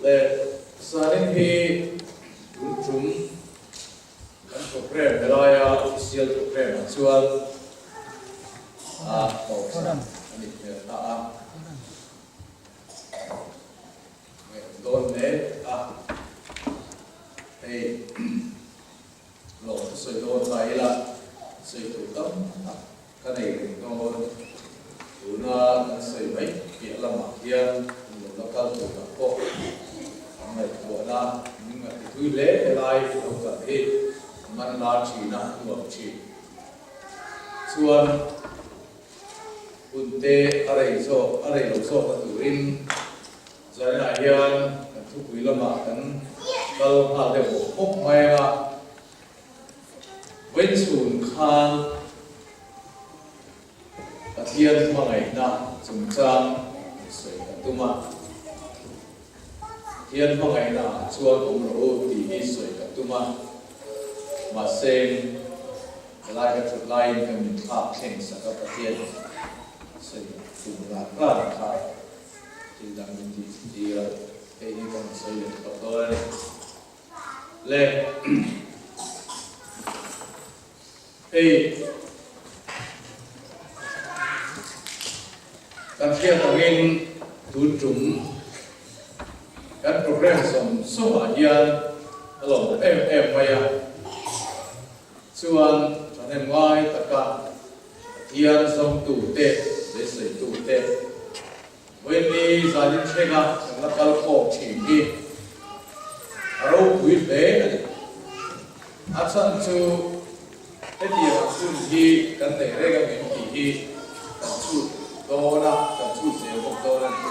Le zanin hi tun tum kan program helaia official program ah chuan a tawpsan a nih hmel ta a. Ngaih dawn hle a, hei lawm chu sawi dawn ta ila sawi tur tam tak ka nei reng dawn. Tuna kan sawi mai piah lamah hian in lo la kal turah pawh an ngaihtuahna min ngaihti thui hle helai lo kal hi man la thin a, nuam thin chuan Hun te a rei zawk, a rei lo zawk a turin zaninah hian kan thupui lamah kan kal nghal deuh bawk bawk mai ang a. Vawichhun khan Pathian hmangaihna chungchang sawi ka tum a. Pathian hmangaihna ah chuan awm rawh u tih hi sawi ka tum a. Mahse, Helai ka thut laiin ka min thlak thleng sak a Pathian sawi tum rat rat kha thil dang min tih tir a, hei hi ka rawn sawi leh tawh dawn a ni. Le hei kan hriat angin tun tum kan program zawng zawngah hian a lawmawm em em mai a. Chuan thahnem ngai taka Pathian zawngtute, beiseitute, vawiinni zanin thlenga kan la kal khawm thin hi a ropui hle a ni. A chhan chu hetiang ang hun hi kan nei reng ang em tih hi kan chhut dawn a, kan chhut zel bawk dawn a ni.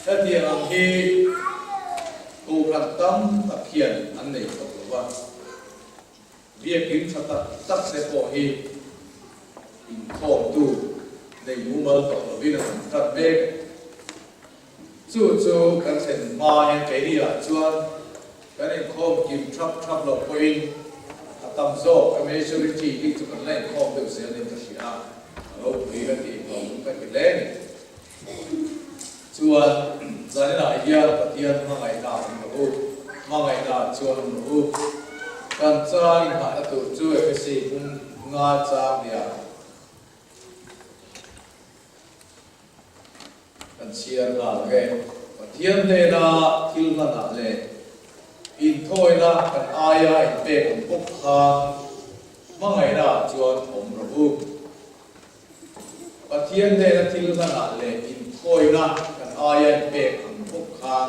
Hetiang ang hi Kohhran tam tak hian an nei tawh lo va, biakin tha tak tak te pawh hi inkhawmtu nei mumal tawh lovin an awm tlat mek. Chu chu kan thlen hma hian keini ah chuan kan inkhawm kim thap thap loh pawhin a tam zawk a majority hi chu kan la inkhawm deuh zel niin ka hria a, a ropui ka tih hlawm ka ti hle a ni. Chuan zaninah hian Pathian hmangaihna a awm rawh u, hmangaihna ah chuan awm rawh u. Kan chang inghahna tur chu Efesi hmung nga chang nia kan chhiar nghal ang e. Pathian hnena thil hmanah leh inthawina kan aia inpek ang bawk khan hmangaihna ah chuan awm rawh u. Pathian hnena thil hlanah leh inthawina kan aia inpek ang bawk khan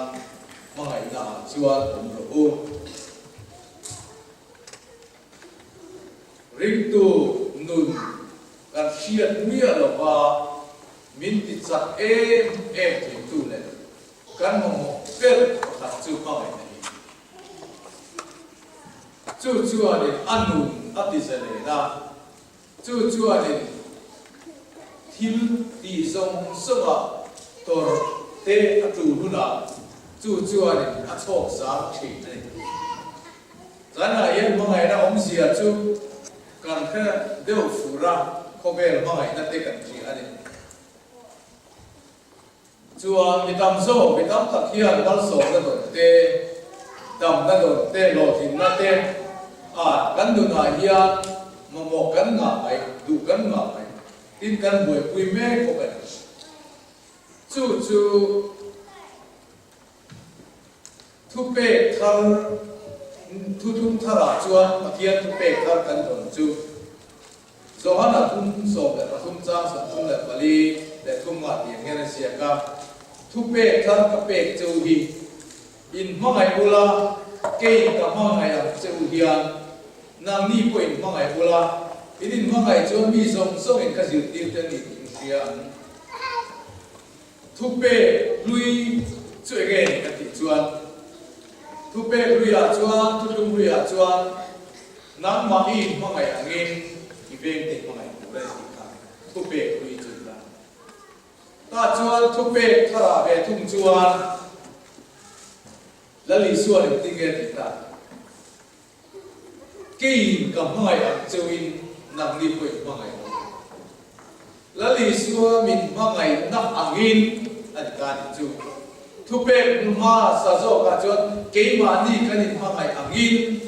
hmangaihna ah chuan awm rawh u. Ringtu nun kan hriat miah lova min ti chak em em theitu leh kan mamawh ber pakhat chu hmangaihna hi. Chu chuanin a nun a ti zalen a. Chu chuanin thil tih zawng zawngah tawrh te a tul hunah chu chuanin a chhawk zang thin a ni. Zanah hian hmangaihna awmzia chu kan hre deuh fur a, khawvel hmangaihna te kan hria a ni. Chuan mi tam zawk, mi tam tak hian malsawmna dawn te, damna dawn te, hlawhtlinna te ah kan nunah hian mamawh kan ngah mai, duh kan ngah mai, tin kan buaipui mek bawk a ni. Chu chu thupek thar, thuthlung tharah chuan Pathian thupek thar kan dawn chu. Johana thum 13 chang 34 leh thum ngah tih ang hian a ziak a, Thu pek thar ka pek che u hi, in hmangaih ula, keiin ka hmangaih ang che u hian, nangni pawh in hmangaih ula, in inhmangaih chuan mi zawng zawngin ka zirtir te ni tih in hria ang. Thu pek hlui chu enge ni ka tih chuan, thu pek hluiah chuan, thu tlum hluiah chuan nangmah i inhmangaih angin i vengte hmangaih tur a ni tih kha thu pek hlui chu ni ta. Tah chuan thu pek tharah ve thung chuan Lal Isua engtin nge tih ta? Keiin ka hmangaih ang cheuin nangni pawh in hmangaih lo. Lal Isua min hmangaihna angin a ni ta nih chu. Thupek hmasa zawkah chuan keimahni kan inhmangaih angin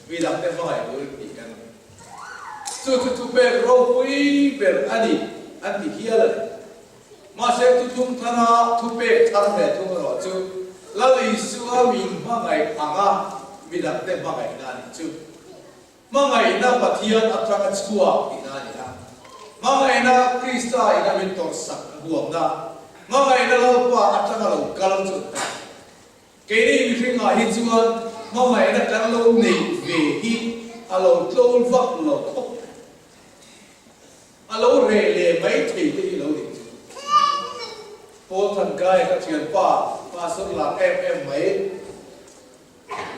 mi dangte hmangaih turin tih kan ni. Chu chu thupek ropui ber a ni an ti hial a ni. Mahse thuthlung thara thupek thar ve thung erawh chu Lal Isua min hmangaih anga mi dangte hmangaihna a nih chu. Hmangaihna Pathian atanga chhuak tihna a ni a. Hmangaihna Krista ina min tawrhsak huamna, hmangaihna Lalpa atanga lo kal chu an ta. Keini mihringah hi chuan hmangaihna kan lo neih ve hi a lo tlawl vak lo khawp mai. A lo reh leh mai thei te hi lo nih chu. Paul Thankaia ka thianpa, pastor lar em em mai.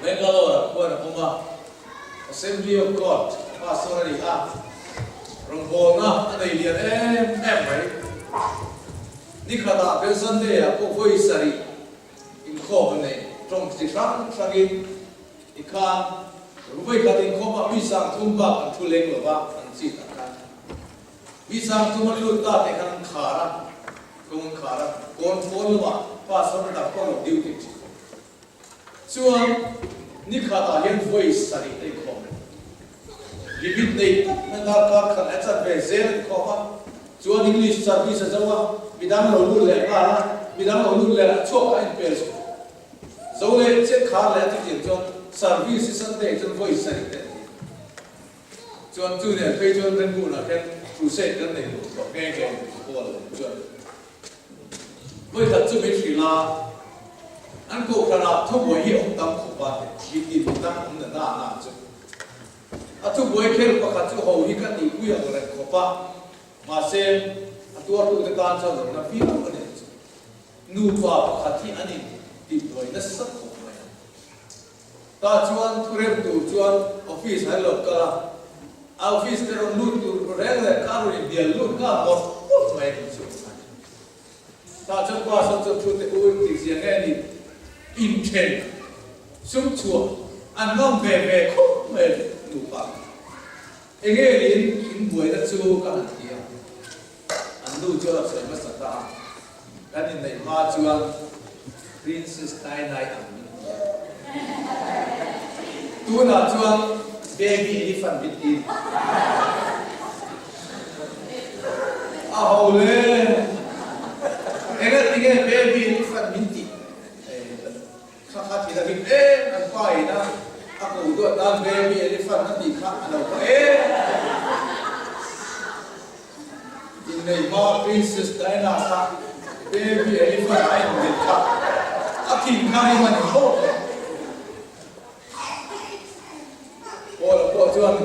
Bangalore-ah khuan a awm a, Assembly of God pastor a ni a, rawngbawlna a nei lian em em mai. Nikhatah Ben Sunday-ah pawh vawi sarih inkhawm a nei, tawng chi hrang hrangin i khan vawi khat inkhawmah mi sangthum bak an thu leng lo va, an chit ang khan. Mi sangthum an lut ta teh khan an khar a, kawng an khar a, kawn pawn lamah pastor dang pawh a lo duty thin. Chuan ni khatah hian vawi sarih te inkhawm reng. Limit nei tak mai darkar khat leh chan ve zel a inkhawm a, chuan English service a zo a, midang lo lut leh nghal a, midang lo lut leh a chhuak a inpel zui. Zo leh chiah khar leh a chutiang chuan service hi Sunday chuan vawi sarih te an ti. Chuan chu nen phei chuan Rangoon-ah khian crusade kan nei duh tawh nghe nghe a ni chuan. Vawikhat chu min hrilh a, an kohhranah thubuai hi awm tam khawp a ti tih duh tak awm na na na chu. A thubuai khel pakhat chu ho hi ka tihpui ang reng khawp a, mahse a tuartute tan chuan lo na viau a ni chu. Nupa pakhat hi an in tihbuai nasa khawp mai a. Tah chuan thurem tur chuan office an lo kal a, a office te rawn lut tur reng leh kha a rawn inbial lut nghal mawlh mawlh mai a ni chu. Tah chuan pa sawn chuan thu te u in tih zia nge ni inthen sum chhuah an ngam ve ve khawp mai a ni nupa kha. Enge niin inbuaina chu ka han ti a, an nu chuan a sawi hmasa ta a. Kan inneih hma chuan Princess Tainai ang min ti a. Tunah chuan Baby Elephant min ti. A ho le! Enga tinge Baby Elephant min tih? Kha kha thil a hlim em an pa in a a ko duat nan Baby Elephant a tih kha a lo pa em. Inneih hma Princess Diana kha Baby Elephant a inbet kha a thin kha hi hman thlawt lo. Paula pawh chuan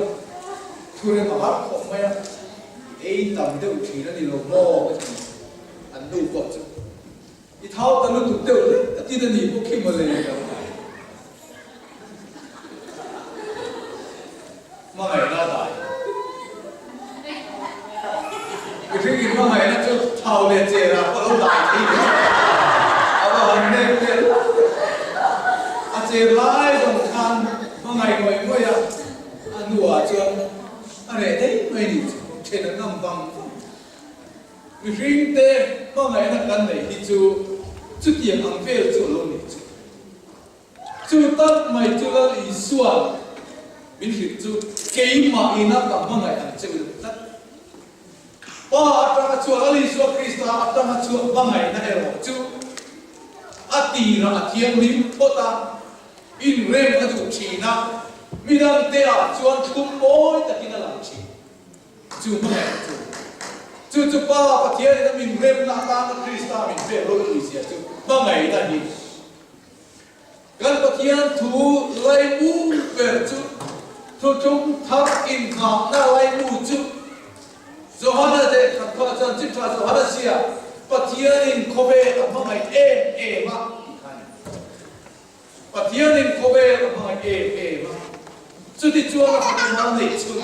thu reng a har khawp mai a, ei tam deuh thin a ni lo maw ka ti an nu pawh chu. I thau ta lutuk deuh hle a tin a ni pawh khi mawle ni lo. Hmangaihna a dai. Mihring in hmangaihna chu thau leh cher ah pawh lo dai thei ve. A va han nep leh lutuk. A cher lai zawng khan hmangaih ngawih ngawih a, a hnuah chuan a reh daih mai ni chu then a ngam vang vang. Mihringte hmangaihna kan neih hi chu chutiang ang vel chu a lo nih chu. Chu tak mai chu Lal Isua'n min hrilh chu keimah ina ka hmangaih ang che u tlat. Pa atanga chhuah Lal Isua Krista atanga chhuah hmangaihna erawh chu a tirah a thianghlim phawt a, inrem a duh thin a, midangte ah chuan thlum mawi takin a lang thin. Chu hmangaihna chu, chu chu Pa Pathianin a min remna atana Krista min pek ropui zia chu hmangaihna hi. Kan Pathian thu laimu ber chu thuthlung thar inghahna laimu chu Johana leh khat kha chuan chitha Johana zia Pathianin khawvel a hmangaih em em a tih kha a ni. Pathianin khawvel a hmangaih em em a, chutichuan a fapa neih chhun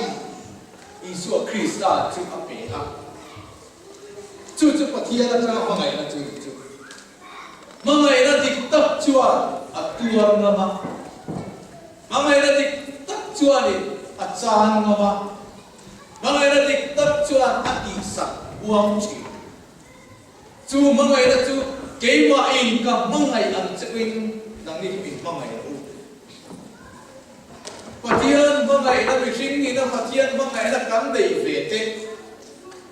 Isua Krista chu a pe a. Chu chu Pathian atanga hmangaihna chu ni chu. Hmangaihna dik tak chuan a tuar ngam a, hmangaihna dik tak chuanin a chan ngam a, hmangaihna dik tak chuan a tihsak huam thin. Chu hmangaihna chu. Keimahin ka hmangaih ang cheuhin nangni hi min hmangaih rawh u. Pathian hmangaihna mihring nihna Pathian hmangaihna kan nei ve te,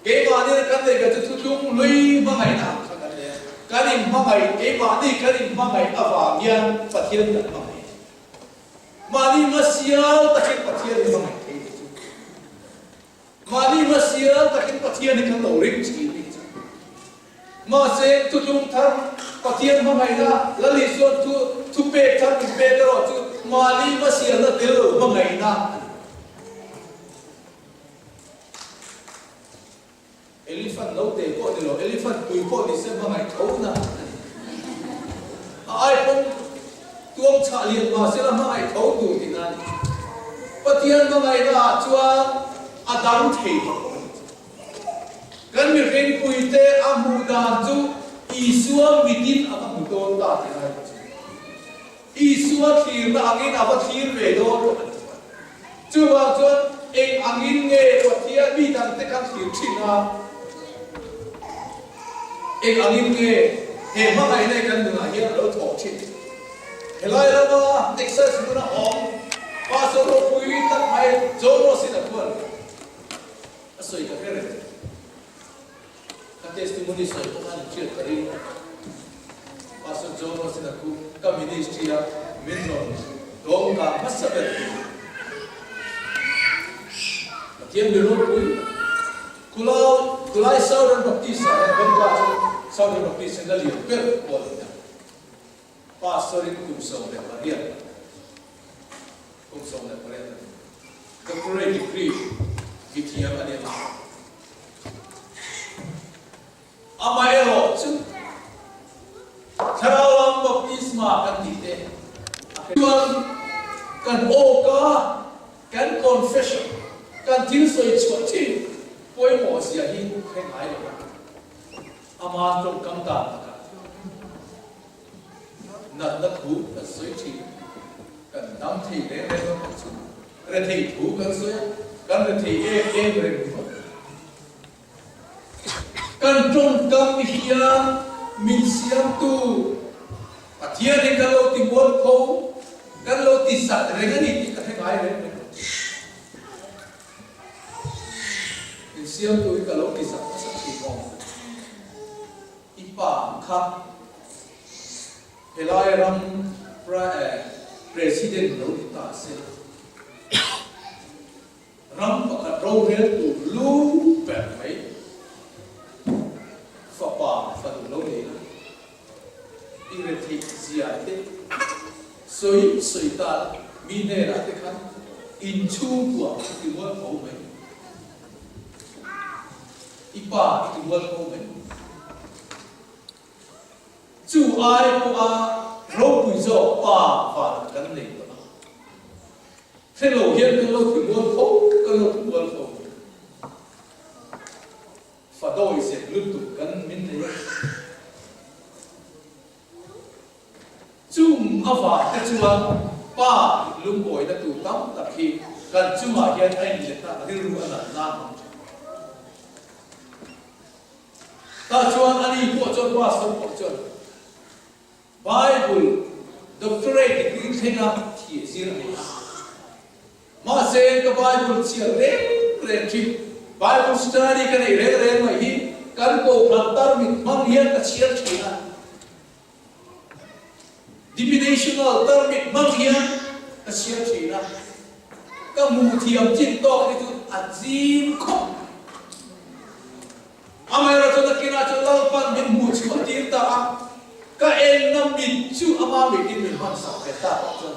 keimahni kan nei ve chu thuthlung hlui hmangaihna ang kha kan nei a. Kan inhmangaih, keimahni kan inhmangaih avang hian Pathian kan hmangaih. Mahni hmasial takin Pathian hi hmangaih thei te chu. Mahni hmasial takin Pathian hi kan lo ring thin ni chu. Mahse, thutlung thar Pathian hmangaihna Lal Isuan thu thupek thar min pek erawh chu mahni hmasialna tel lo hmangaihna a ni. Elephant lo te pawh ni lo, elephant pui pawh ni se hmangaih tho na a ni. A ai pawn tuam chhah lian mah sela hmangaih tho tur tihna a ni. Pathian hmangaihna ah chuan a dang thei tawh lo a ni. Kan mihring puite a hmuh dan chu Isua mitin a va hmu dawn ta tihna a ni. Isua thlirna angin a va thlir ve dawn tawh a ni. Chuvang chuan eng angin nge Pathian mi dangte kan thlir thin a? Eng angin nge he hmangaihna hi kan nunah hian a lo thawh thin? Helai rama Texas hmuna awm Pastor ropui tak mai John Ross-in a thuan a sawi ka hre reng. Ka testimony sawi pawh khan in hriat ka ring. Pastor John Rosin a khu ka ministry a min rawn dawng kang hmasa ber tur. Pathian mi ropui Kulai Kulai Southern Baptist ah hian Benga chu Southern Baptist in la lian ber pawl a ni a. Pastor in kum 18 kum 18 a ni. Doctorate degree mithiam a ni a. Amaherawh chu Thlarau lam baptisma kan tih te a hre chuan kan awka kan confession kan thil sawi chhuah thin pawimawh zia hi hre ngai lo a, ama tawngkam dan takah natna thu kan sawi thin, kan dam thei reng reng lo bawk chu rethei thu kan sawi a, kan rethei em em reng ringawt. Kan tawngkam hian min siamtu Pathian hi kan lo ti mual kho, kan lo ti zat reng a ni tih ka hre ngai reng reng lo. Min siamtu hi ka lo ti zat nasa thin awm. I pa kha helai ram President lo ni ta se. Ram pakhat rorel tur lu ber mai fapa fanu lo nei la, i retheih zia te sawi sawi ta la, mi hnenah te khan inchhungkua i ti mual tho mai, i pa i ti mual tho mai. Chu ai pawha ropui zawk pa vanah kan nei tawh a. Hre lo hian kan lo ti mual fo, kan lo ti mual fo. Fa dawi zep lutuk kan min nei a. Chung avang te chuan pa lungawina tur tam tak hi kan chungah hian a inlet a, rilru a nat nan awm thin. Tah chuan ani pawh chuan pastor pawh chuan Bible doctorate degree thlenga thih zir a nei a. Mahse ka Bible chhiar reng reng thin, Bible study ka neih reng reng mai hi kan kohhran tarmit hmang hian ka chhiar thin a. Denominational tarmit hmang hian ka chhiar thin a. Ka hmuh thiam chin tawk hi chu a zim khawp. Amaherawhchu nakinah chuan Lalpan min hmuh chhuah tir ta a, ka enna mit chu ama mitin min hman sak ve ta tawh chuan.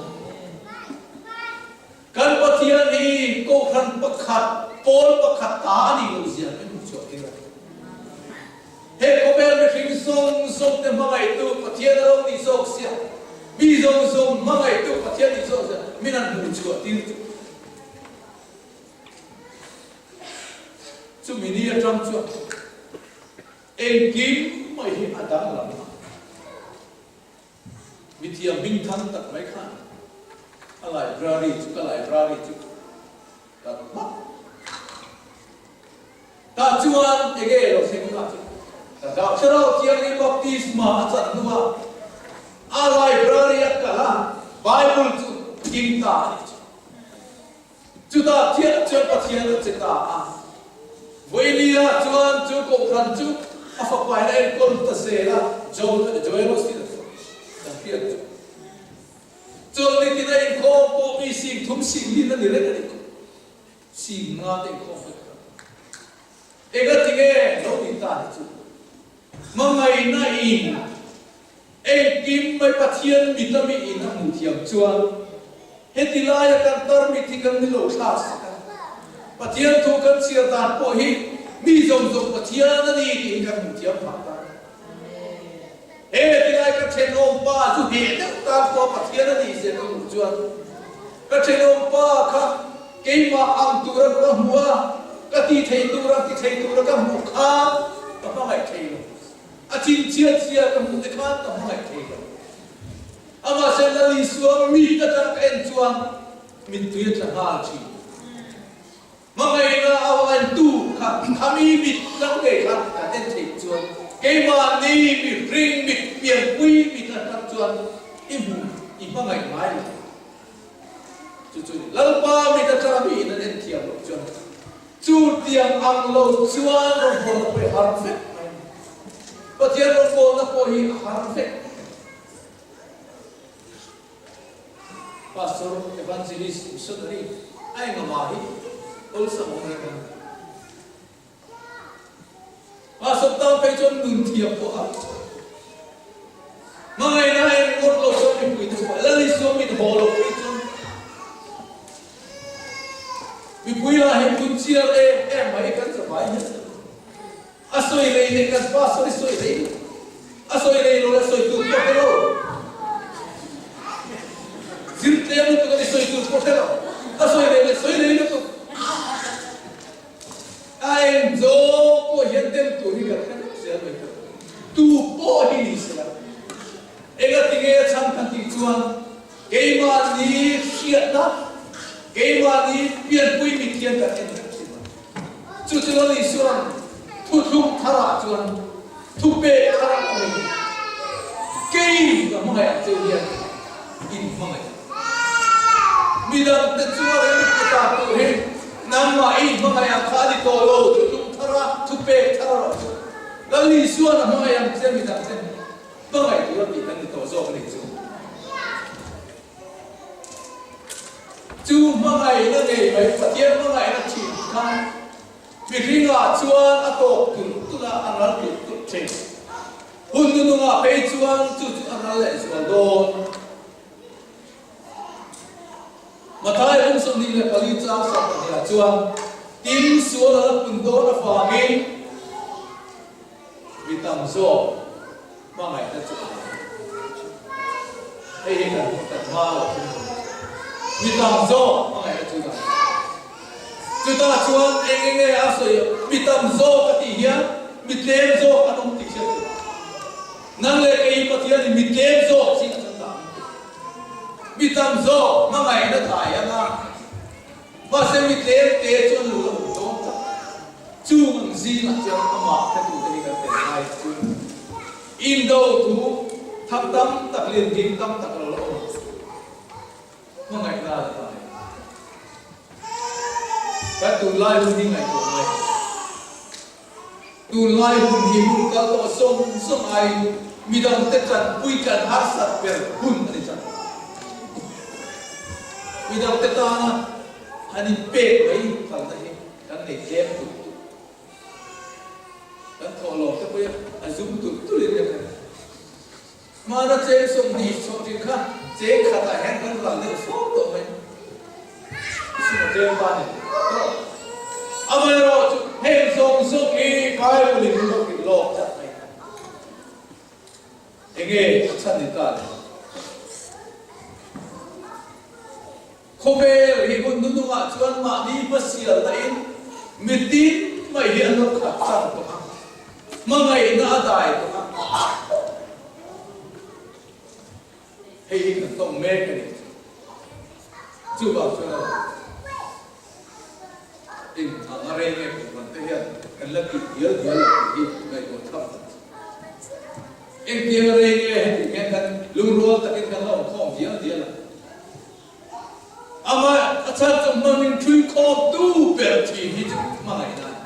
Kan Pathian hi Kohhran pakhat, pawl pakhat ta a nih loh zia min hmuh chhuah tir a. He khawvel mihring zawng zawng te hmangaihtu Pathian a lo nih zawk sia, mi zawng zawng hmangaihtu Pathian nih zawk sia min han hmuh chhuah tir chu. Chumi ni atang chuan engkim mai hi a danglam a, mithiam hming thang tak mai khan a library chu ka library chu ka hmak. Tah chuan enge lo thleng ta chu? Ka Thlarau Thianghlim baptisma a chan hnuah a library a kal a, Bible chu thing ta a nih chu. Chutah thiah chuan Pathian a che ta a. Vawinia chuan chu kohhran chu a fapain a enkawl ta zel a, Joel Osteen a kan hriat chu. Chawlhni tina inkhawm pawh mi 30,000 lin a ni reng a nih kawh. 50,000 te inkhawm vek kha. Engatinge lo tih ta hi chu? Hmangaihna in engkim mai Pathian mit a mi in a hmuh thiam chuan heti laia kan tarmit hi kan ni lo thlak sak a. Pathian thu kan chhiar dan pawh hi mi zawng zawng Pathian a ni tih hi kan hmuh thiam phah ta. He tilai ka thenawm pa chu heh deuh tan pawh Pathian a nih zia ka hmuh chuan ka thenawm pa kha keimah ang tura ka hmu a, ka ti thei tura ti thei tura ka hmuh khan ka hmangaih thei lo. A chinchhiat zia ka hmuh te khan ka hmangaih thei lo. Amahse Lal Isua mit atang ka en chuan mittui a tla nghal thin. Hmangaihna a en tu kha khami mit tlang ngei kha kan en theih chuan keimahni mihring mit pianpui mit atang chuan i hmu i hmangaih ngai lo. Chu chu ni Lalpa mit atanga mi in an en thiam loh chuan chu tiang ang lo chuan rawngbawlna pawh hi a har vek mai a ni. Pathian rawngbawlna pawh hi a har vek. Pastor, Evangelist, Missionary a engama hi awlsam awm reng a ni. Pastor tan phei chuan nun thiam pawh a hmangaihna a en ngawt lo chuan mipui te pawh Lal Isua min haw loh phei chuan mipui lah hi phun chiar em em mai kan zavai hian A sawi rei leh kan pastor i sawi rei lo. A sawi rei lo leh sawi tur pawh hre lo. Zir tlem lutuk a ni sawi tur pawh hre lo. A sawi rei leh sawi rei lutuk. A eng zawng pawh hian dem tur hi kan hre vek zel mai tur. Tu pawh hi ni sela. Engatinge a chhan kan tih chuan keimahni hriatna, keimahni pianpui mithian kan en vek thin a. Chu chu Lal Isua'n thuthlung tharah chuan thupek thar a nei. Kei ka hmangaih ang cheu hian in hmangaih. Midangte chu a rem pe ta tur hi nangmah i hmangaih ang kha a ni tawh lo, thuthlung thara thupek thar a rawh chu Lal Isua'n a hmangaih ang che midangte hmangaih tur a tih kan ni tawh zawk a ni chu. Chu hmangaihna ngei mai Pathian hmangaihna thin khan mihringah chuan a tawk tulh tulh a, a ral tulh tulh thin. Hun nunungah phei chuan chu chu a ral leh zual dawn. Mathai kum 24 chang 12 ah chuan tin sual a la pun dawn avangin mi tam zawk Hmangaihna chu a lang. Hei hi kan kan hma lo thil tur a ni. Mi tam zawk hmangaihna chu dan. Chutah chuan eng eng nge a sawi a, mi tam zawk a tih hian mi tlem zawk an awm tih hriat tur. Nang leh kei Pathianin mi tlem zawk zingah chuan dah min ti. Mi tam zawk hmangaihna thai anga mahse mi tlem te chu an lo la awm dawn tak. Chung ang zingah chuan amah hretute hi kan tel ngai chu indo thu thang tam tak leh ding tam tak lo la awm ang. Hmangaihna la ta e. Kan tunlai hun hi ngaihtuah ngai ang. Tunlai hun hi hun kal tawh sawng sawng aiin midangte tanpui kan harsat ber hun a ni chan. Midangte tana han inpek mai phalna hi Kan nei tlem tulh tulh. Kan thawh lawm te pawhin a zum tulh tulhin ka hria. Hmana cheng 20 chhoh thin kha cheng khatah hian kan ral deuh fo tawh mai. Sum a tlem ta ni tawh. Amaherawhchu heng zawng zawng hi Bible in min lo hrilh lawk chat mai. Enge a chhan ni ta le? Khawvel hi hun nunungah chuan mahni hmasialna in mitin mai hi an lo khat chang tawh a, hmangaihna a dai tawh a. Hei hi kan tawng mek a ni. Chuvang chuan a in ang a rei nge kum rang te hian kan la tih dial dial lo tih hi ngaihtuah tham tak chu. Engtiang a rei nge heti hian kan lungrual takin kan la awm khawm dial dial a. Amah a chhan chu hmangin thui khawm tu ber thin hi chu hmangaihna a ni.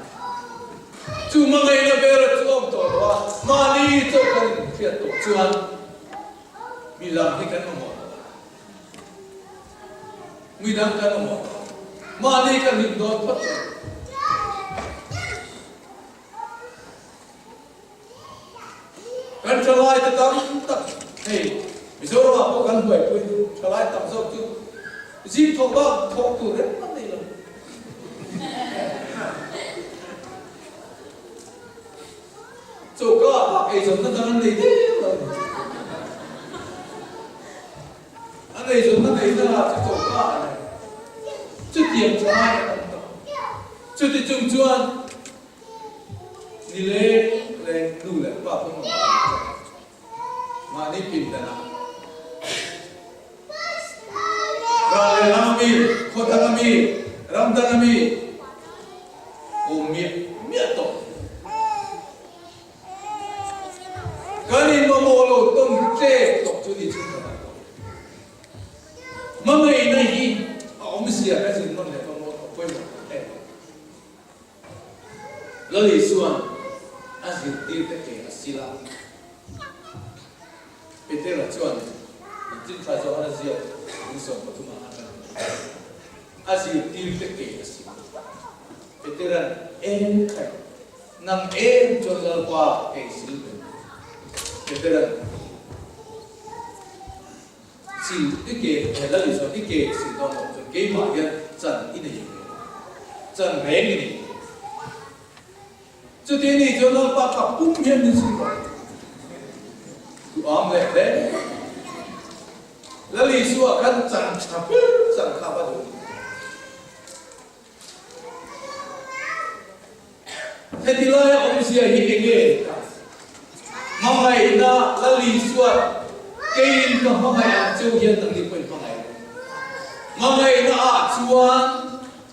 Chu hmangaihna ber chu a awm tawh lo a, mahni chauh kan inhriat tawh chuan mi lam hi kan mamawh tawh a, mi dang kan mamawh tawh a, mahni kan hlim dawn phawt chuan. Kan thalai te tam tak hei Mizoram ah pawh kan buaipui chu thalai tam zawk chu zing thawk bak thawk tur reng an nei lo. Choka ah bak eizawnna dang an nei der lo. An eizawnna neihna lah chu choka ah a ni. Chutiang thalai a tam tak. Chuti chung chuan Ni leng leng nu leh pa pawn awm ang che. Mahni pindan ah. Ral leh lam ami, khaw dang ami, ram dang ami awm miah miah tawh. Kan in mamawh lo tawn tlek tawh chu ni chung kan ang tawh. Hmangaihna hi a awmzia ka zin nawn leh pawh pawimawh em. Lal Isua'n a zirtirte ke a sil a. Petera chuan an chinthla zawh a ziak kum 13 ah khan a zirtirte ke a sil. Petera'n eng khaih, nang em chuan Lalpa ke i sil ve. Petera'n Sil i ke he Lal Isua i ke sil dawn loh chuan keimah hian chan i nei ve lo. Chan reng i nei ve lo. Chuti ni chuan Lalpa ka pum hian min sil rawh. Duham leh hle. Lal Isua khan chan tha ber chan kha va duh ni. Heti laia awmzia hi eng nge ni ta? Hmangaihna Lal Isuan keiin ka hmangaih ang cheu hian nangni pawhin hmangaih lo. Hmangaihna ah chuan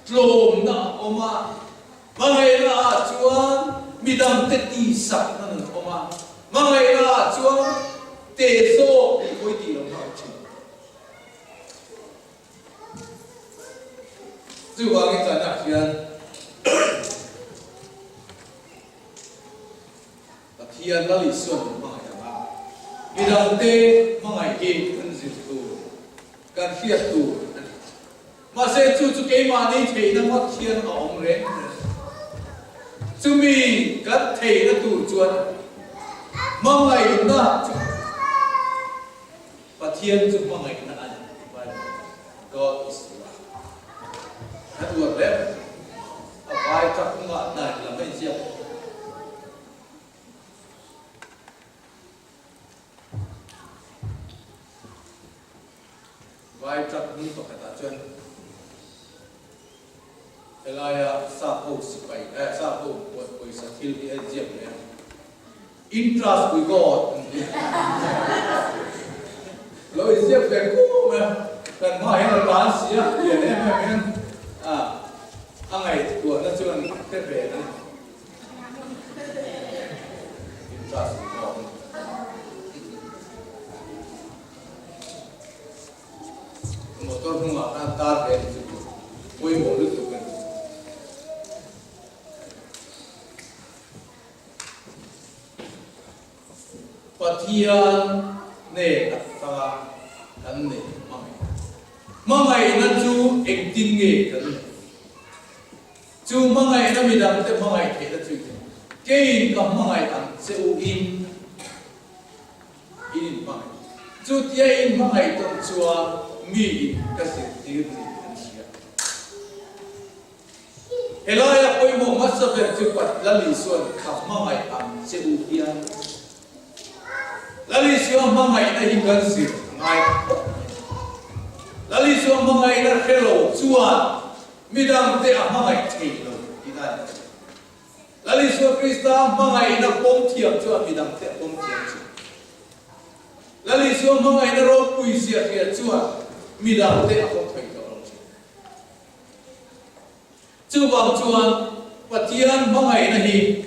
tlawmna a awm a, hmangaihna ah chuan midangte tihsakna nun a awm a, hmangaihna ah chuan te zawk tih pawh i tih lohna a awm thin. Chuvangin zanah hian Pathian Lal Isuan min hmangaih ang a, midangte hmangaih hi kan zir tur, kan hriat tur a ni. Mahse chu chu keimahni theihna ngawt hian a awm reng reng. Chumi kan theihna tur chuan hmangaihna chu Pathian chu hmangaihna a ni tih Bible God is love. Kan uar hle mai. A vai tak hnungah hnaih lam a inziak. Vai tak hnung pakhatah chuan helaia sap ho sipai eh sap ho pawisa thil hi a inziak ve a. In trust we God an ti. Lo inziak ve kum a, kan hmaah hian a tlan si a, lian em em hian a a ngaihtuahna chuan hre ve a ni. In trust we God an ti. Motor hnungah khan tar ve ni chu pawimawh lutuk a ni. Pathian nen atanga kan neih hmangaihna. Hmangaihna chu engtin nge kan neih? Chu hmangaihna midangte hmangaih theihna chu engtin? Keiin ka hmangaih ang che u in in inhmangaih. Chutia in hmangaih tawn chuan mi in ka zirtir tih an hria. Helaia pawimawh hmasa ber chu Pat Lal Isua'n ka hmangaih ang che u hian Lal Isua hmangaihna hi kan zir a ngai khawp mai. Lal Isua hmangaihna hre lo chuan midangte a hmangaih thei lo tihna a ni thei. Lal Isua Krista hmangaihna pawm thiam chuan midangte a pawm thiam thin. Lal Isua hmangaihna ropui zia hria chuan midangte a pawm thei tawh lo thin. Chuvang chuan Pathian hmangaihna hi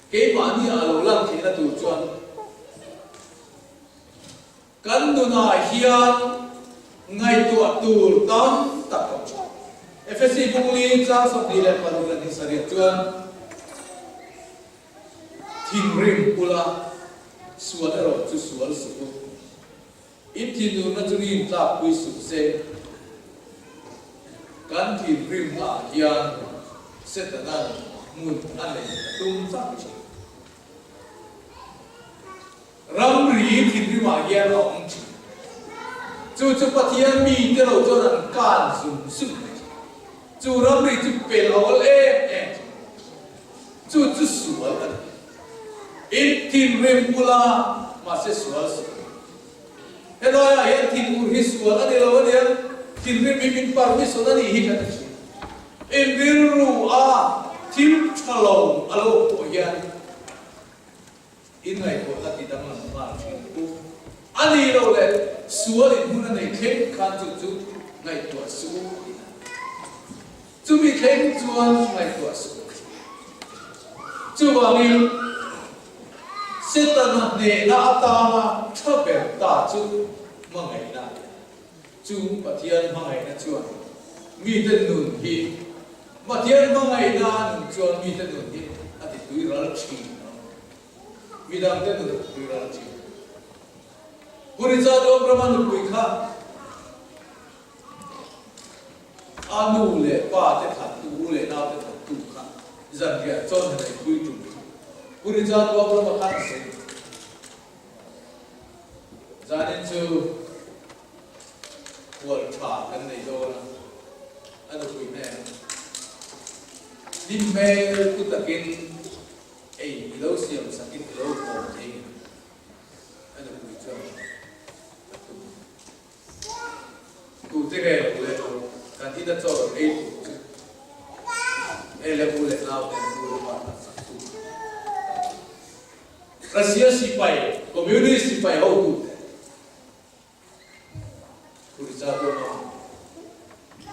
keimahni ah lo lang theihna. Kan nunah hian ngaihtuah tur tam tak a awm. Efesi bungli tlang 26 leh 27 chuan thinrim ula, sual erawh chu sual suh u. In thinurna chu rin tlakpui suh se. Kan thinrimnaah hian Setana'n hmun a neih a tum tlat thin. Ramri thinrimah hian a awm thin. Chu chu Pathian mite lo chuan an kan zung zung mai thin. Chu ramri chu pel a awl em em thin. Chu chu sual a ni. In thinrim bula mahse sual suh. Helaiah hian thinur hi sual a ni lo ania, thinrim hi min permission a nih hi kan ti thin. In rilru a thil tha lo a lo pawh hian Inngaihtuahna ti danglam nghal thin u. A ni lo le, sual in hmun a nei thleng khan chu chu ngaihtuah suh u a ti a. Chumi thleng chuan ngaihtuah suh u. Chuvangin, Setana hnehna atana tha ber ta chu hmangaihna a ni a. Chu Pathian hmangaihna chuan mite nun hi Pathian hmangaihna a nun chuan mite nun hi a ti tui ral thin ang. Midangte nun a ti tui ral thin. Pu Richard Obrama nupui kha a nu leh pa te thattu, u leh nau te thattu kha zanriah chawn han eipui tum kha Pu Richard Obrama khan a sawi. Zanin chu Hual tha kan nei dawn a, a nupui hnenah hlim hmel pu takin ei i lo siam sakin i lo kawm thei ngei a nupui chuan a tum. Tute nge lo le kan ina chaw rawn ei tur chu e le u leh nau ten u leh pa tan sak tu. Russia sipai, Communist sipai hotute Puricha tuama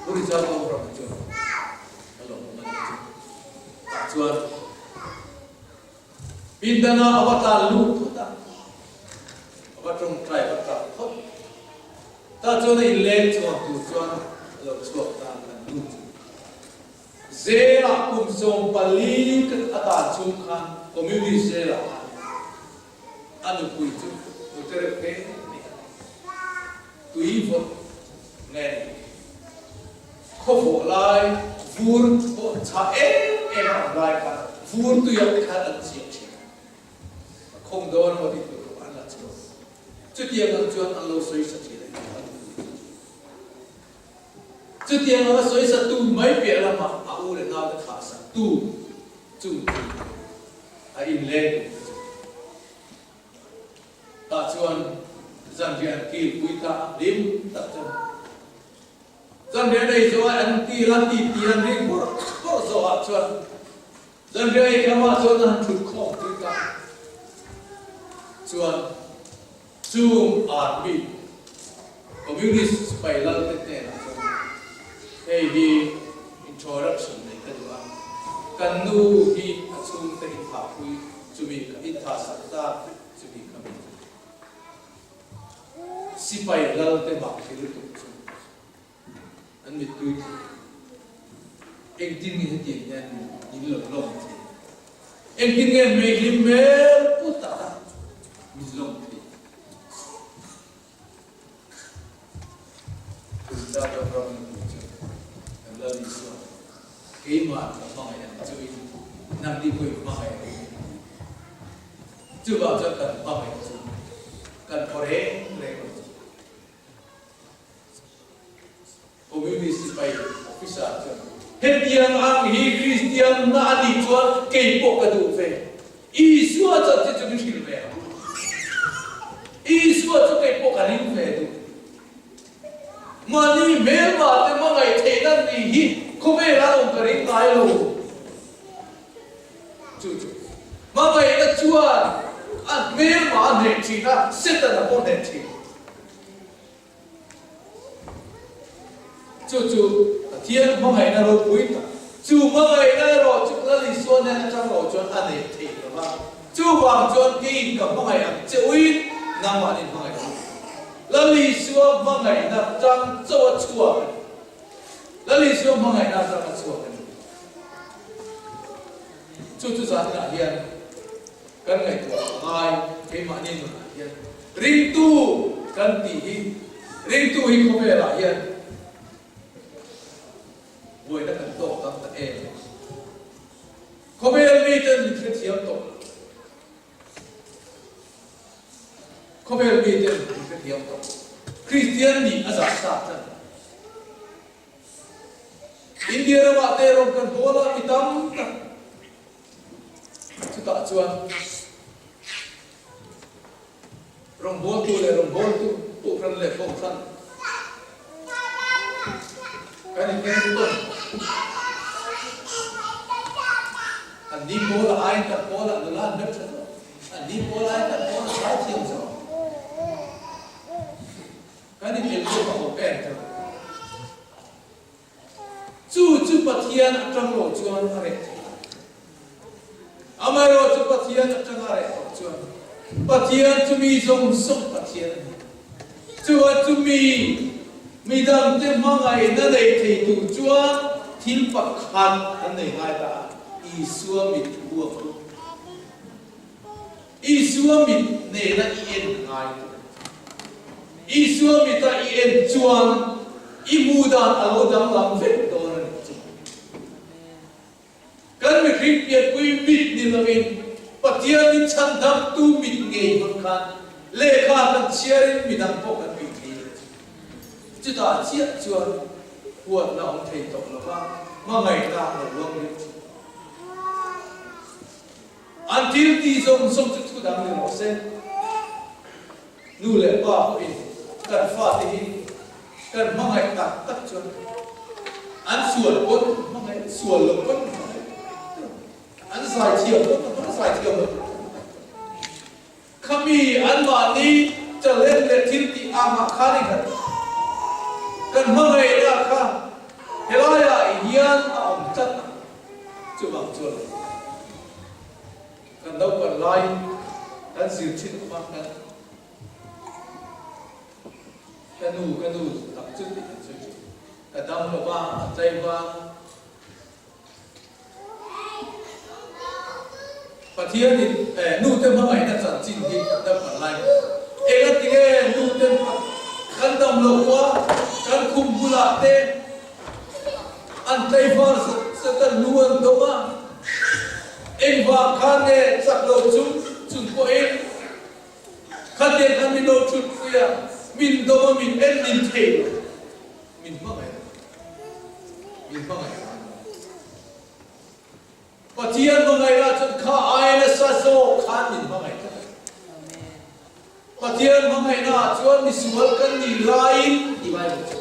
Puricha tuam ram chu a lo awm a nih chu. Tah chuan pindana a va tlan lut phawt a, a va tawngtai a va tap phawt. Tah chuan a inleng chhuak tur chuan a lo chhuak ta an nu chu. Zelah kum 14 ka a tan chhung khan Communist zelah khan A nupui chu nute reuh te a ni a, tui vawt nge ni? Khaw vawh lai vur pawh chhah em em a awm lai khan vur tuiah te khan an chiah thin a, a khawng dawn emaw tih tur khawp an la chhuak. Chutiang ang chuan an lo sawi sa thin a ni a nupui chu. Chutiang anga sawi sa tu mai piah lamah a u leh naute thlah sak tu chung chu a inleng tur te chu. Tah chuan zanriah an kil pui ta a hlim tak chuan zanriah nei zawh a an kil a ti ti an ring bawrh bawrh zawhah chuan zanriah ei khamah chuan a han thut khawm pui ta chuan Chung army Communist sipai lal te hnenah chuan hei hi introduction nei ka duh a, kan nu hi a chhungte inthahpui chumi ka inthah sak ta chumi ka mi chu sipai lal te mah thil lutuk chu an mittui thei. Engtin nge hetiang hian min lo lawm thei? Engtin nge hmeihlim hmel pu taka min lawm thei? Tun ta ram nupui chu kan Lal Isua keimah ka hmangaih ang chuin nangni pawh in hmangaih ang in ti. Chuvang chuan kan hmangaih chu kan thaw reng reng lo chu. Communist sipai officer chuan, Hetiang ang hi Kristian na a nih chuan kei pawh ka duh ve. Isua chuan chi chu min hrilh ve ang. Isua chu kei pawh ka ring ve duh. Mahni hmelma te hmangaih theihna ni hi khawvel an awm ka ring ngai lo. Chu chu hmangaihna chuan a hmelma a hneh thin a, Setana pawh hneh thin. Chu chu Pathian hmangaihna ropui tak. Chu hmangaihna erawh chu Lal Isua nen atang lo chuan a neih theih lo va. Chuvang chuan keiin ka hmangaih ang che uin nangmahni hmangaih ang. Isua hmangaihna tang chauh a chhuak a ni. Lal Isua hmangaihna atang a chhuak a ni. Chu chu zaninah hian kan ngaihtuah a ngai keimahni nunah hian ringtu kan tih hi ringtu hi khawvelah hian buaina kan tawk tam ta em? Khawvel miten min hrethiam tawh lo. Khawvel miten min hrethiam tawh. Kristian nih a zah thlak tlat. India ramah te rawng kan hawl a, mi tam tak chutah chuan rawngbawltu leh rawngbawltu kohhran leh kohhran kan inken tawn. An ni pawl a aiin kan pawl ah nula an hmeltha zawk, an ni pawl aiin kan pawl a zaithiam zawk. Kan inel zawk a awm em chu? Chu chu Pathian atang lo chuan a reh thei lo. Amaherawh chu Pathian atanga a reh tawh chuan Pathian chu mi zawng zawng Pathian a ni. Chuan chu mi midangte hmangaihna nei thei tur chuan thil pakhat kan nei ngai ta a, Isua mit huam chu. Isua mit nena i en ngai tawh. Isua mita i en chuan i hmuh dan a lo danglam vek dawn a nih chu. Kan mihring pianpui mit ni lovin Pathianin chhandamtu mit ngei hmang khan lehkha kan chhiarin midang pawh kan mit thei a nih chu. Chutah chiah chuan huatna awm thei tawh lova hmangaihna a lo luang leh thin. An thil tih zawng zawng chu thu dang ni rawh se. Nu leh pa pawhin kan fate hi kan hmangaih tak tak chuan an sual pawn hmangaih, sual lo pawn hmangaih, an zaithiam pawn hmangaih, zaithiam lo pawn hmangaih. Khami anmahni talent leh thil tih angah khan i kan kan hmangaihna kha helaiah hian a awm tlat a, chuvang chuan kan naupan laiin kan zir thin awm a, kan ka nu ka nu tak chu tih kan sawi thin, ka dam lo va, a tlai va. Pathianin nute hmangaihna chanchin hi kan dam kan lai mai. Engatinge nute kan dam lo pawh a, kan khum bulah te an tlaivar zat zat a, lu an dawm a, engvang khan nge chak lo chung chung pawhin khatiang khan min lo thut pui a, min dawm a, min en nin thei lo. Min hmangaih a, min hmangaih a. Pathian hmangaih lah chuan kha aia nasa zawk khan min hmangaih tlat a. Pathian hmangaihna ah chuan misual kan nih laiin ti Bible chu.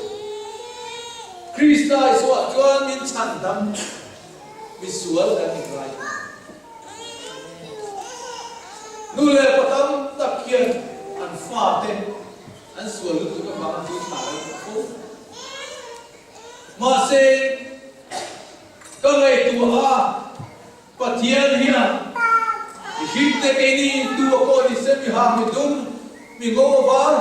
Krista Isuah chuan min chhandam misual kan nih laiin. Nu leh pa tam tak hian an fate An sual lutuk avanga tui thla reng a fo. Mahse, ka ngaihtuah a, Pathian hian mihringte keini tu a pawh ni se, mi hang, mi dum, mi ngo a var,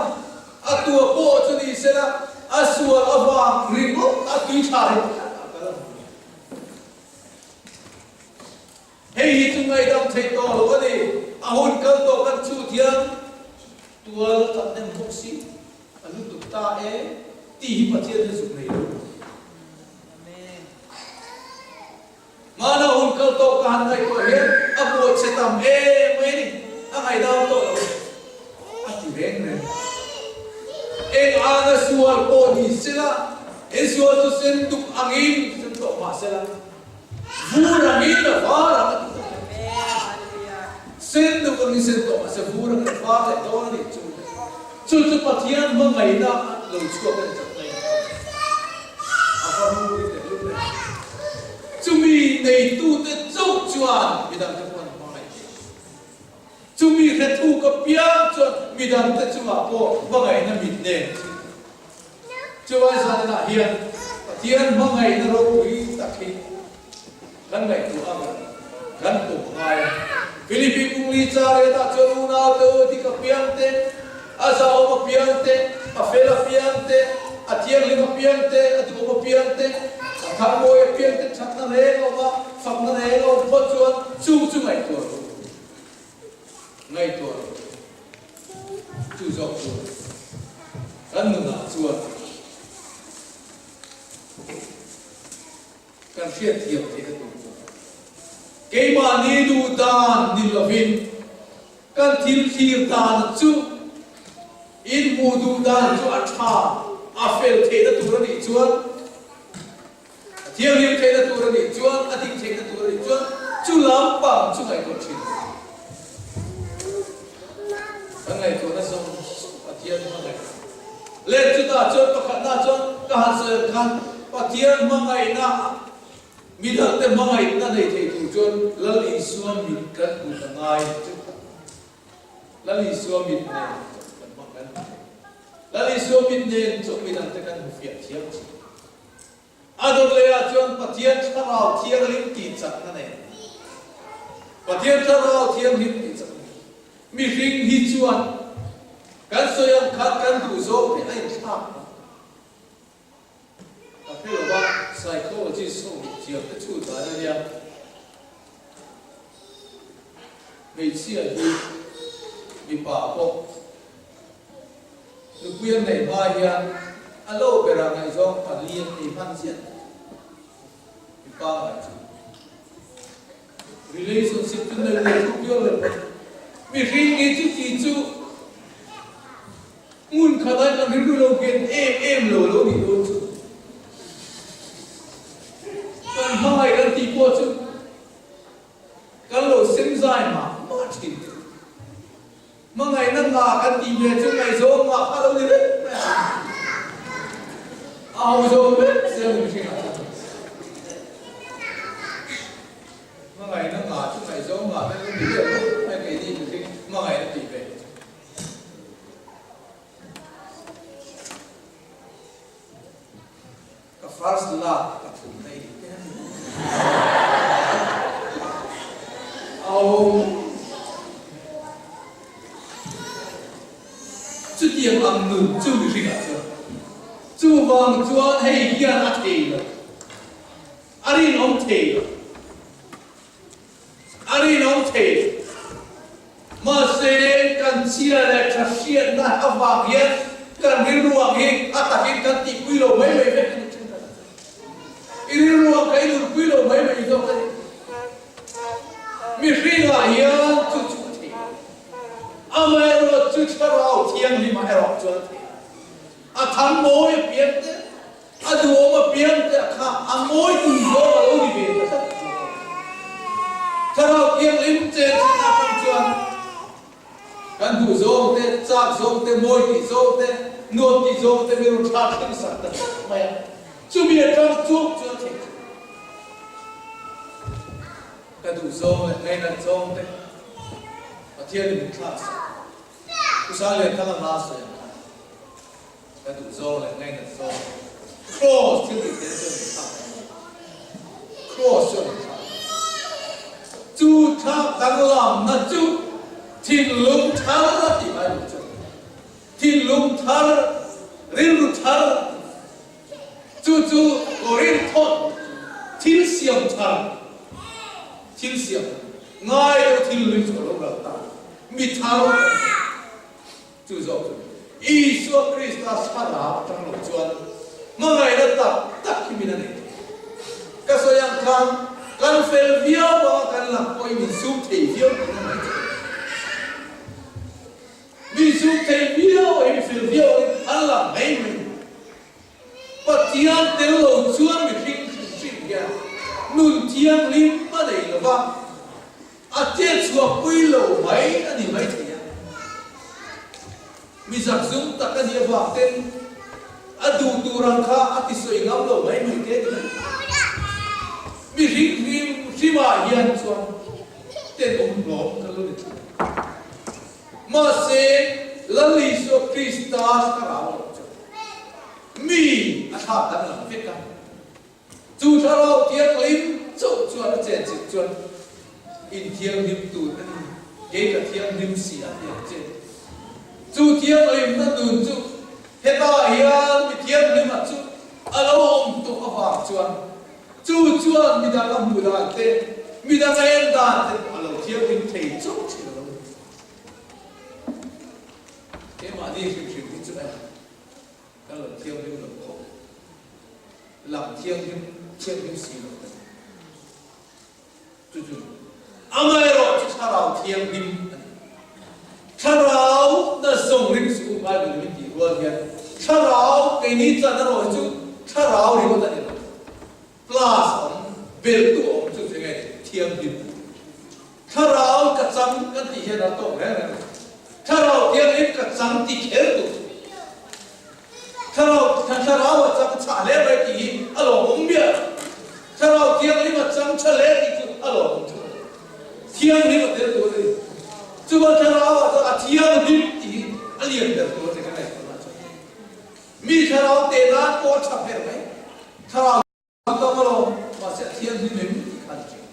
a tu a pawh chu ni sela, a sual avang ringawt a tui thla reng tlat a kal a hmu ni. Hei hi chu ngaihdam theih tawh lo a ni. A hun kal tawh kan chhut hian tual kan nem bawk si, a lutuk ta e tih hi Pathian hi zuk nei lo. Mahna hun kal tawh ka han ngaihtuah hian a buai chhe tam em mai a ni, a ngaihdam tawh lo a ti reng reng. Eng anga sual pawh ni sela, he sual chu sen duk angin sen tawh mah sela, Vur angin a var ang a ti tawh. Sen deuh angin sen tawh mahse vur angin a var leh dawn a nih chu. Chu chu Pathian hmangaihna lo chhuak a ni tlat mai. A va ru in leh lut reng. Chumi neitute chauh chuan midangte pawh an hmangaih thei. Chumi hrethu ka piang chuan midangte chungah pawh hmangaihna mit nen a chhun thei. Chuvai zaninah hian Pathian hmangaihna ropui tak hi kan ngaihtuah ang a, kan pawm ngai a. Philipi kungli chariatah chuan unaute u dik apiangte a A zahawm apiang te, a fel apiang te, a thianghlim apiang te, a duhawm apiang te, a thangmawi apiang te thatna reng a awm a, fakna reng a awm phawt chuan chung chu ngaihtuah rawh u. Ngaihtuah rawh u. Chu zawk chu kan nunah chuan kan hriatthiam theihna tur chu keimahni duh dan ni lovin kan thil thlir dan chu inhmuh duh dan chu a tha, a fel theihna tur a nih chuan, a thianghlim theihna tur a nih chuan, a dik theihna tur a nih chuan chu lampang chu ngaihtuah thin a ni. Kan ngaihtuahna zawng zawng Pathian hmangaihna leh chutah chuan pakhatna chuan ka han sawi ang khan Pathian hmangaihna midangte hmangaihna nei thei tur chuan Lal Isua mit kan hmu ta ngai chu Lal Isua mit nen chawp kan hmang kan hmu thei. Lal Isua mit nen chawp midangte kan hmu fiah thiam thin. A dawt lehah chuan Pathian Thlarau Thianghlim tih chakna nei. Pathian Thlarau Thianghlim tih chakna nei. Mihring hi chuan kan sawi ang khan kan duh zawng te a inthlak lo. Ka hre lo va, psychologist ho thiam te chhut dan a nia. Hmeichhia hi mipa pawh Nupui an neih hma hian a lo berah ngaihzawng pali an nei hman chiah mipa ngai chu relationship chu nei ve thuk viau lo pawn mihring hi chuti chu hmun khat ah kan rilru lo nghet em em lo lo nih dawn chu kan hmangaih kan tih pawh chu kan lo sem zai mah mah thin. Hmangaihna ngah kan tih ve chu ngaihzawng ngah kha lo ni vek mai a. A ho zawng vek zel ni mihring ah chuan. Hmangaihna ngah chu ngaihzawng ngah te lo ni vek mai keini mihring hmangaihna tih ve. Ka first love ka thum na i te a ni. Au. Chutiang ang nun chu mihring ah chuan chuvang chuan hei hian a thei lo, a rinawm thei lo, a rinawm thei lo. Mahse, kan chhia leh tha hriatna avang hian kan rilruang hi a takin kan tihpui lo mai mai vek a ni thin tak. I rilruang kha i nunpui lo mai mai zawk a ni. Mihringah hian chu chu a thei lo. Amaherawh chu Thlarau Thianghlimah erawh chuan a thei lo. A thang mawi apiang te, A duhawm apiang te kha a ngawi tui zawng a lo ni ve ta tlat zawk a. Thlarau Thianghlim chen thin atang chuan kan duh zawng te, chak zawng te, mawi tih zawng te, nuam tih zawng te mi rawn thlak thleng sak ta tlat mai a. Chumi atang chuak chuan theih chu ka duh zawng leh ngainat zawng te Pathianin min thlak sak. Usa leh Thanga hla sawi ang khan. Ka duh zawng leh ngainat zawng Kraws thil tih theihna chuan min thlak dang lo. Kraws chuan min thlak dang lo. Chu thlak danglamna chu thinlung thar a tih Bible chuan thinlung thar, rilru thar a ti. Chu chu Korinthon thil siam thar, thil siam thar, ngai deuh thil lui chu a lo ral ta, mi thar a ni. Chu zawk chu Isua Krista thlarau atang lo chuan hmangaihna tak tak hi min a nei thei. Ka sawi ang khan kan fel viau a, kan lang pawhin min sum thei viau tihna mai chu a ni. Min sum thei viau a, mi fel viau angin an lang mai mai. Pathian tel lo chuan mihring hrim hrim hian nun thianghlim a nei lo va, a chetchhuah pui lo mai a ni maithei a. Mi zakzum tak a nih avang ten a duh tur ang kha a tisawi ngam lo mai mai te a ni mai. Mihring hrim hrimah hian chuan tenawm hlawm kan lo ni thin. Mahse, Lal Isua Krista thlarau lo chu mi a thlak danglam vek a. Chu thlarau thianghlim chauh chuan a chenchilh chuan inthianghlim tur a ni, kei ka thianghlim si a ti ang che. Chu thianghlimna nun chu hetah hian mi thianghlima chu a lo awm tawh avang chuan chu chuan midang a hmuh dan te, midang a en dan te pawh a lo thianghlim thei chauh thin a lo ni. Keimahni hrim hrim hi chu e kan lo thianghlim lo khawp, lang thianghlim thianghlim si lo te. Chu chu amaherawh chu Thlarau Thianghlim a ni. Thlarau na zawng ring suh u Bible in min tih rual hian Thlarau keini chan erawh hi chu Thlarau ringawt a ni lo. Plus awm, beltu awm chu chu nge ni? Thianghlim a ni. Thlarau ka chang kan tih hian a tawk reng reng lo. Thlarau Thianghlim ka chang ti kher tur chu. Thlarau Thlarau a chang chhah hle mai tih hi a lawmawm miah lo. Thlarau Thianghlim a chang tha hle tih chu a lawmawm thung a ni. Thianghlim a tel tur a ni. Chuan Thlarau ah chuan a thianghlim tih hi a lian ber tur a ni ka ngaihtuahna chuan. Mi Thlarau teh nan pawh a tha ber mai. Thlarau. A tam alawm, mahse a thianghlim em tih kha ni thin.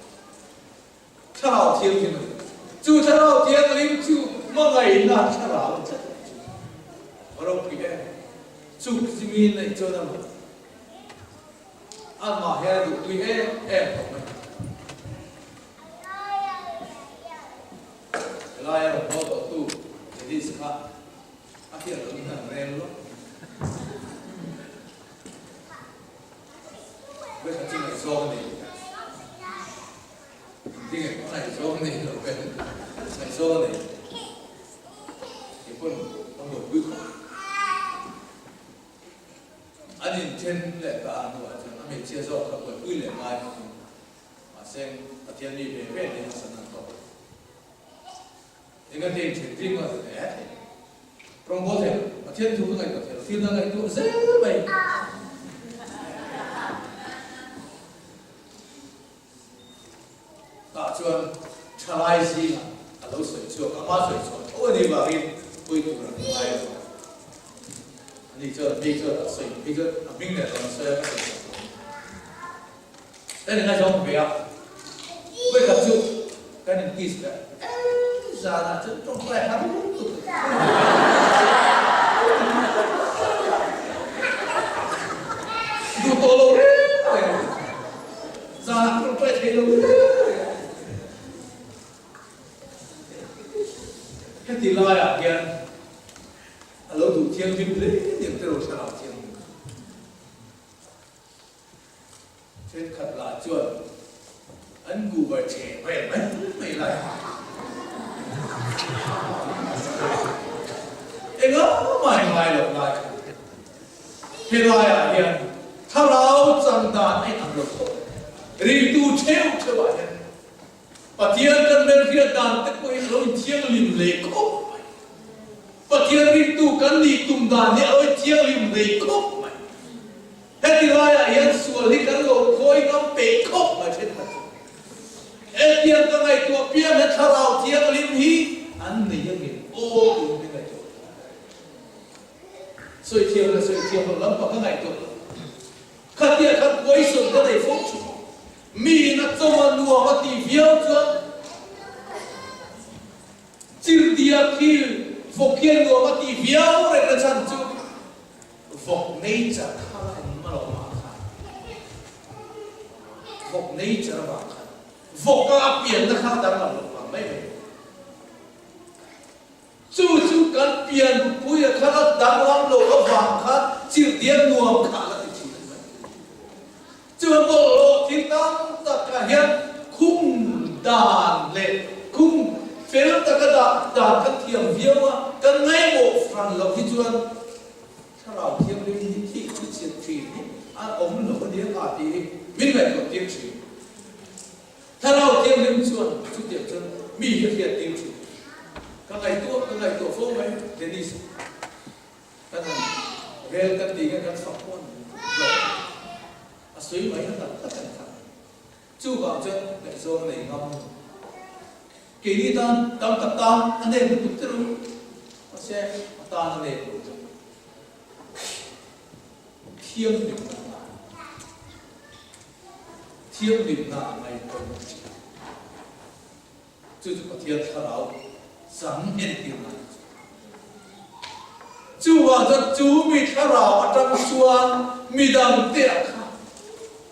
Thlarau thianghlim a ni. Chu thlarau thianghlim chu hmangaihna thlarau a tlat a ni chu. A ropui em? Chu chimi neih chuan a mah amah hian a duhtui em em tawh mai. Helaia rawn haw tawhtu Dennis kha a hriat loh in an rel lawk. Vawikhat chu ngaihzawng a nei lo. Engtin nge ngaihzawng a nei lo ve? Ngaihzawng a nei lo. Kei pawn ka buaipui khawp. An inthen leh ta a hnuah chuan a hmeichhia zawk kha buaipui leh ngai bawkin mahse Pathian mi ve ve nen a san an tawk. Enga te inthen ring a hle thei. Rawngbawl thei lo, Pathian thu ka ngaihtuah thei lo, thil dang ngaihtuah zel mai. Tah chuan thalai zingah a lo sawi chhuak, ama sawi chhuah tho a nih vangin pawi tur an ngai lo. Ani chuan hmei chuan a sawi, hmei chuan a hming leh rawn sawi a ka sawi chhuah tho. Kan ingaizawng ve a, vawikhat chu kan in kiss leh em zanah chuan tawngtai har lutuk duh tawh lo reng reng a, zanah tawngtai thei lo reng reng a. Heti laiah hian a lo duh thianghlim hle nia tiraw thlarau thianghlim. Thenkhat lah chuan an kuhva chhe vel mai mai lai engah mah ngai lo lai kha helaiah hian thlarau chang dan a inang lo khawp. Ringtu theuh theuhah hian Pathian kan hmelhriat dan te pawh hi a lo inthianghlim hlei khawp mai. Pathian ringtu kan nih tum dan hi a lo inthianghlim hlei khawp mai. Heti laiah hian sual hi kan lo khawi ngam peih khawp mai thenkhat chu. Hetiang ka ngaihtuah piang he thlarau thianghlim hi an nei a ngem aw tiin min ngaihtuah. Sawi thiam leh sawi thiam loh lampang ka ngaihtuah lo. Khatia khan question ka nei fo thin. Mi in a chawm a nuam a tih viau chuan chirtia khi vawk hian nuam a tih viau reng na chhan chu vawk nature kha la awm a lo mah khan vawk nature avang khan vawk a pianna kha a danglam loh vang mai mai. Chu chu kan pianpui a khan a danglam loh avang khan chirhdiam nuam kha a la ti thin a ni mai. Chuan bawlhhlawh thil tam takah hian khum dan leh khum fel taka dah dan kan thiam viau a, kan ngaimawh fran loh hi chuan thlarau thianghlim hi thih chu chhiat thin hi a awm lo a nia ka tih hi min ngaihtuah tir thin. Thlarau Thianghlim chuan chutiang chuan mi hi a hriat tir thin. Ka ngaihtuah ka ngaihtuah fo mai Dennis kan han rel kan tih khan kan fak pawh a ni lo. A sawi mai a tak tak a ni kha. Chuvang chuan ngaihzawng a nei ngam. Keini tan tam tak tan a nep lutuk che ru. Mahse a tan a nep lo chu. Thianghlim na a. Thianghlimna a ngai pawimawh thin. Chu chu Pathian thlarau chang entirna a ni chu. Chuvang chuan chu mi thlarau atang chuan midangte ah kha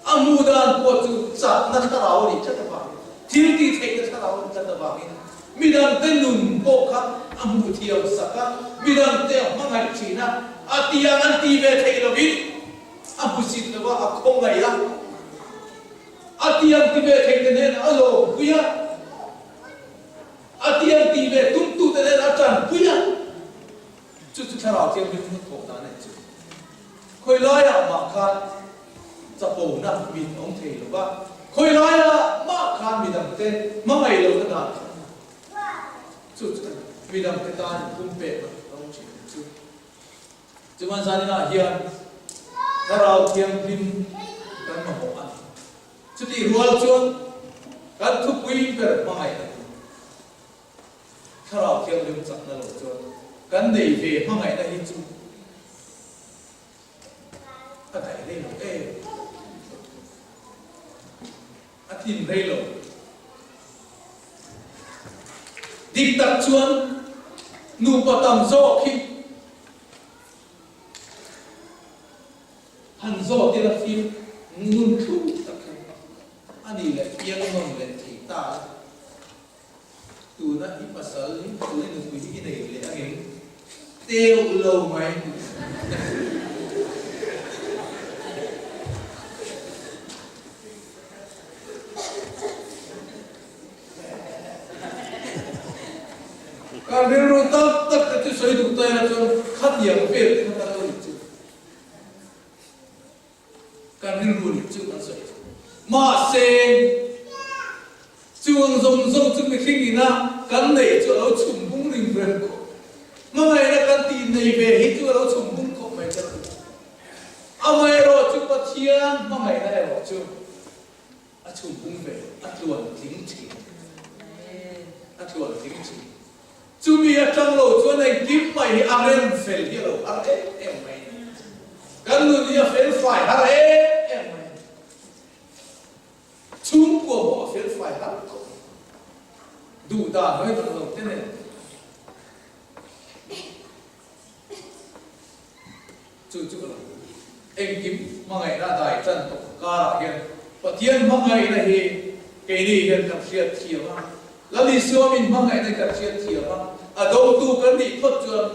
a hmuh dan pawh chu chakna thlarau a nih tlat avangin, thil tih theihna thlarau a nih tlat avangin midangte nun pawh kha a hmuh thiam sak a, midangte a hmangaih thin a, a tiang an ti ve theih lovin a hmusit lo a, a khawngaih a, a tiang ti ve theihte nen a lawmpui a. A tiang tih ve tumtute nen a tanpui a, chu chu Thlarau Thianghlim hnu thawh dan a ni chu. Khawi laiah mah khan chapona mit a awm thei lo va, khawi laiah mah khan midangte hmangaih lohna dan kha chu chu a ni. Midangte tan inpumpekna a awm thin ang chu. Chuan zaninah hian Thlarau Thianghlim kan mamawh a ni. Chutih rual chuan kan thupui ber hmangaih a ni. Thlarau Thianghlim chakna lo chuan kan nei ve hmangaihna hi chu a daih rei lo em? A thin rei lo. Dik tak chuan nupa tam zawk hi Han zawt ila fim nun thlum tak hi a ni leh piang nawn leh thei ta a. Tuna i pasal hi, tuna i nupui hi i nei leh angin teuh lo mai. Kan rilru tak tak te chu sawi duh ta ila chuan khatiang vel kha kan lo nih chu. Kan rilru nih chu kan sawi chu. Mahse, chuang zawng zawng chu mihring ina kan neih chu a lo chhum bung ring reng khawp. Hmangaihna kan tih nei ve hi chu a lo chhum bung khawp mai ka ti. Amaherawh chu Pathian hmangaihna erawh chu a chhum bung ve, a tluan tling thin. A tluan tling thin. Chumi atang lo chuan engkim mai hi a rem fel hi a lo har em em mai a ni. Kan nun hi a fel fai har em em mai a ni. Chhungkua pawh a fel fai har khawp mai. Duh dan hawi dang lo te nen. Chu chu a lo engkim hmangaihna a dai tan tawh karah hian Pathian hmangaihna hi keini hian kan hriat thiam a, Lal Isua min hmangaihna hi kan hriat thiam a, a dotu kan nih phawt chuan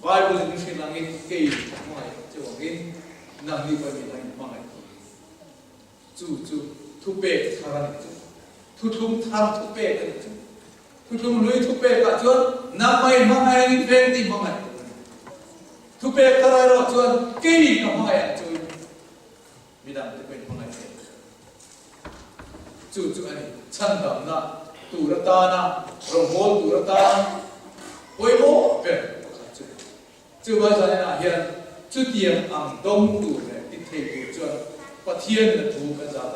Bible in hrilh angin kei ka hmangaih che vangin nangni pawh min la inhmangaih tawh. Chu chu thupek thar a nih chu. Thuthlung thar thupek a nih chu. Thuthlung hlui thupekah chuan nangmah hmangaih angin veng tih hmangaih tur a ni. Thupek thar erawh chuan kei ka hmangaih ang chuin midangte pawhin hmangaih ve tur. Chu chu a ni. Chhandamna tur atana, rawngbawl tur atana pawimawh ber pakhat chu. Chuvai zaninah hian chutiang ang dawng tur leh ti thei tur chuan Pathian na thu kan zah.